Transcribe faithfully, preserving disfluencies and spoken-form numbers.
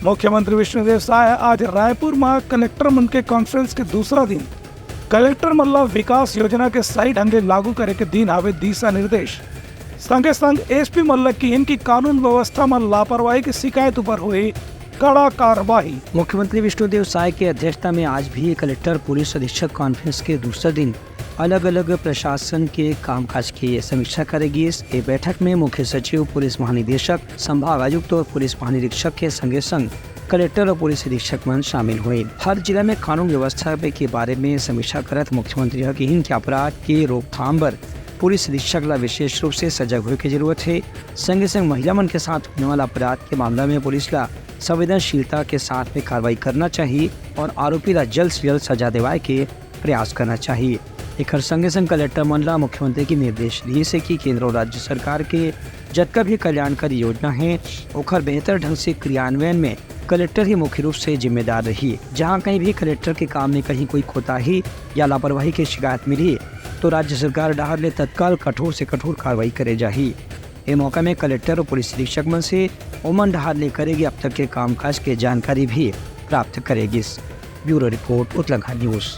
मुख्यमंत्री विष्णुदेव साय आज रायपुर म कलेक्टर मन के कॉन्फ्रेंस के दूसरा दिन कलेक्टर मन ला विकास योजना के सही ढंग ले लागू करे के दिन आवे दिशा निर्देश। संगे संग एसपी मन ला किहिन कि कानून व्यवस्था म लापरवाही के शिकायत ऊपर होही कड़ा कार्रवाई। मुख्यमंत्री विष्णुदेव साय के अध्यक्षता में आज भी कलेक्टर पुलिस अधीक्षक कॉन्फ्रेंस के दूसरा दिन अलग-अलग प्रशासन के कामकाज के समीक्षा करे गिस। ए बैठक में मुख्य सचिव, पुलिस महानिदेशक, संभाग आयुक्त और पुलिस महानिरीक्षक के संगे संग कलेक्टर और पुलिस अधीक्षक मन शामिल हुए। हर जिला में कानून व्यवस्था पे के बारे में समीक्षा करत मुख्यमंत्री ह किहिन कि अपराध के रोकथाम बर पुलिस अधीक्षक ला विशेष रूप से सजग होए के जरूरत है। संगे संग महिला मन के साथ होने वाला अपराध के मामला में पुलिस ला संवेदनशीलता के साथ में कार्रवाई करना चाहिए और आरोपी ला जल्द से जल्द सजा दिवाए के प्रयास करना चाहिए। एकर संगे संग कलेक्टर मन ला मुख्यमंत्री के निर्देश दिए से कि केंद्र और राज्य सरकार के जतका भी कल्याणकारी योजना है, ओकर बेहतर ढंग से क्रियान्वयन में कलेक्टर ही मुख्य रूप से जिम्मेदार रही। जहां कहीं भी कलेक्टर के काम में कहीं कोई कोताही या लापरवाही के शिकायत मिली, तो राज्य सरकार डहार ले तत्काल कठोर से कठोर कार्रवाई करे जाही। ए मौका में कलेक्टर और पुलिस अधीक्षक मन से ओमन डहार ले करे गे अब तक के कामकाज के जानकारी भी प्राप्त करे गिस। Bureau report, Utlangha news.